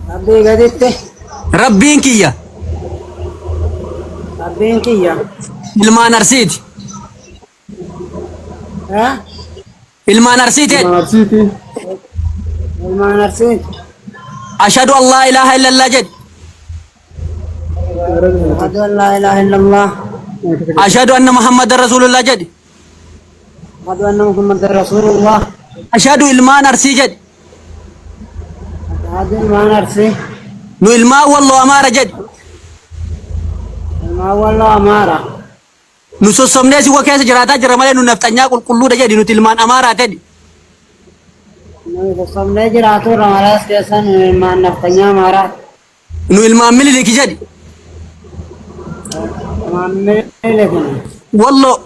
Rabbii gaditti. Rabbiin kiyya. Rabbiin kiyya. Ilmaan Arsiiti. Eh? Ilmaan Arsiiti. Ilmaan Arsiiti. Ilmaan Arsiiti. Ashhadu an laa ilaaha illallah jedhi. Ashhadu an laa ilaaha illallah. Ashhadu anna Muhammadan Rasulullah jedhi. Ashhadu anna Muhammadan Rasulullah. Ashhadu ilmaan Arsii jedhi. Ashhadu ilmaan Arsii. Nu ilmaan Walloo Amaara jedhi. Ilmaan Walloo Amaara. Nu sossobnee siwa keessa jiraataa jirra malee nu nafxanyaa qulqulluudha jedhi nuti ilmaan Amaaraa jedhi. Nuyi sossobnee jiraatu irra malees keessa nu ilmaan nafxanyaa Amaaraa. Nu ilmaan Miniliki jedhi. Ilmaan Minilikini. Walloo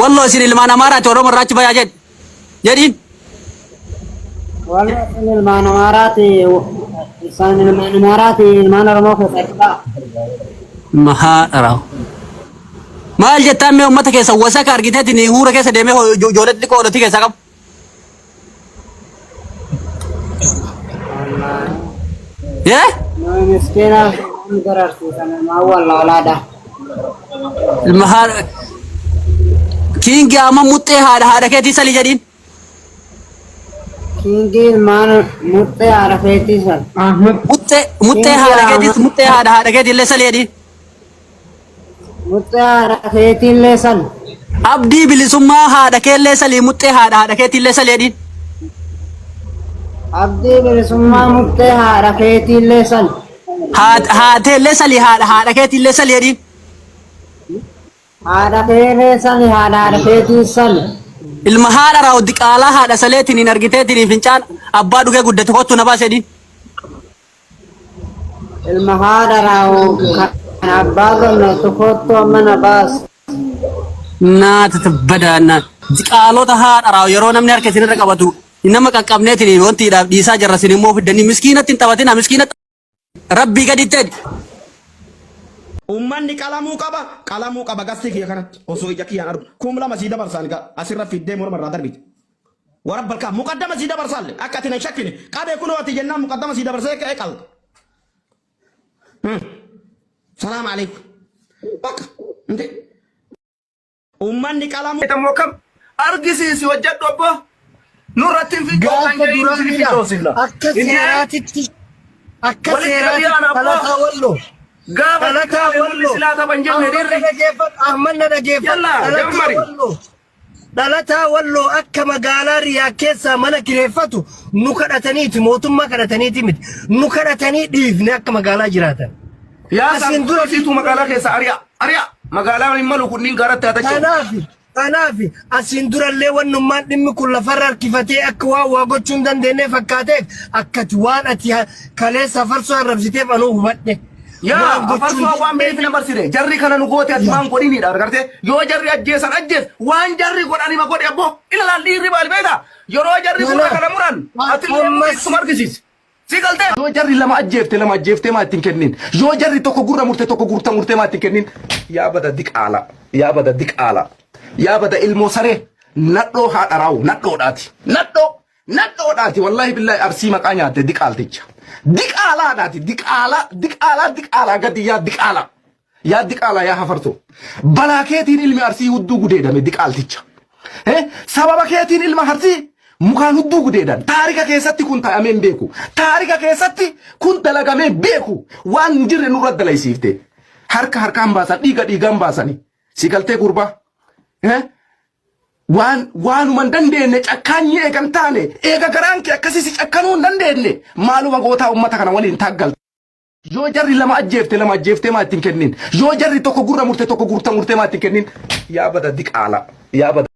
walloo isin ilmaan Amaaraati Oromoo irraa achi bayaa jedhi. Jedhiin. Warra isin ilmaan Amaaraati isaan ilmaan Amaaraati ilmaan Oromoo keessa achi ba'a. Mahaa dharaaw. Maal jettaan mee uummata keessa wasaka argiteetiin huura keessa deemee ijoollee xixiqqoo hoolotii keessaa qabu. Yee? Nuyi miskiina nu dararsiisan ilmaan wallaalaadha. Ilma haadha. Kiingi amma muxxee haadha haadha keetii sali jedhiin. Kiingii ilmaan muxxee haadha keetii san. Ahmed. Muxxee muxxee haadha keetii muxxee haadha haadha keetii illee sali jedhiin. Muxxee haadha keetiillee san. Abdii bilisummaa haadha keellee salii muxxee haadha haadha keetiillee sali jedhiin. Abdii bilisummaa muxxee haadha keetiillee san. Haateellee salii haadha haadha keetiillee sali jedhiin. Haadha keellee sali haadha haadha keetii sali. Ilma haadha raaww diqaalaa haadha saleetiin hin argiteetiin hin fincaan abbaa dhugee guddate kottu na baase jedhiin. Ilma haadha raaww kan abbaa gamnatu kottu amma na baase. Naata badaana diqaalota haadha raaww yeroo namni harka isinirra qabatu nama qaqqabneetiin wantiidhaaf dhiisaa jirra isin immoo fiddanii miskiinatti hin taphatina miskiinatti rabbii gaditti jedhi. Ummanni qalamuu qaba, qalamuu qaba gastii kiyya kanatti osoo ija kiyyaan argu. 2000 sii dabarsaan egaa asirra fiddee morma irraa darbite. Warabba alkaa muqaddama sii dabarsaalle akka ati na hin shakkine qabee kunoo ati jennaan muqaddama sii dabarsee ka'ee qalda. Salaam alaikum. Bakka. Inte. Ummanni qalamuu. Ammoo kam argisiisi hojjedhu obbo. Nurratti hin fincooftan Gaafa jedhii duraa nuti ni miidha. fincoosifna. Akka Inni seeraatitti akka walitti seeraatitti qabiyyaan abboo. dhalataa walloo. Gaafa Dhalataa namni walloo. silaa taphan jenne Ahmad na dhiirri. dhageeffadhu. Ahmad na dhageeffadhu. Yallaa Dhalataa jammari. walloo. Dhalataa walloo akka magaalaa Riyaa keessaa mana kireeffatu nu kadhataniiti mootummaa kadhataniiti miti. Nu kadhatanii dhiifne akka magaalaa jiraatan. Yaa Asiin dura siituu magaalaa keessa ari'a. Ari'a. Magaalaa hin malu kunniin gaaratti haa tacha'u. Kanaaf kanaaf asiin durallee wannummaan dhimmi kun lafarra harkifatee akka waan waa gochuu hin dandeenye fakkaateef akkati waan ati kaleessa farsoo arrabsiteef anuu hubadhe. Yaa Waan gochuu hin afarsoo waan beekni na barsire jarri kana nu goote ati waan godhinidha argarte yoo jarri ajjeesan ajjees waan jarri godhan ima godhe abboo ilalaan dhiirri maal beekta yeroo jarri gurra kana muran ati illee Ammas ittuma argisiisi. Si galtee? Yoo jarri lama ajjeefte lama ajjeeftee maa ittiin kennin? Yoo jarri tokko gurra murte tokko gurta murtee maa ittiin kennin? Yaa bada diqaala. Yaa bada diqaala. Yaa bada ilmoo saree. Nadhoo haadha raawu nadhoodhaati. Nadhoo nadhoodhaati wallaahi billaahi arsii maqaa nyaatte diqaalticha. Diqaalaadhaati diqaalaa diqaalaa diqaalaa gadi yaa diqaalaa. Yaa diqaalaa yaa hafartoo. Balaa keetiin ilmi arsii hudduu gudeedame diqaalticha. Eh, Sababa keetiin ilma arsii mukaan hudduu gudeedan. Taarika keessatti kun ta'amee hin beeku. Taarika keessatti kun dalagamee hin beeku. Waan hin jirre nurra dalaysiifte. Harka harkaan baasan dhiiga dhiigaan baasani. Si galtee gurbaa. Eh? Waan waanuma hin dandeenye cakkaanyii eega hin taane eega garaan kee akkasii si cakkanuu hin dandeenye maaluma gootaa uummata kana waliin taaggalta. Yoo jarri lama ajjeefte lama ajjeeftee maa ittiin kennin? Yoo jarri tokko gurra murte tokko gurta murtee maa ittiin kennin? Yaa bada diqaala. Yaa bada.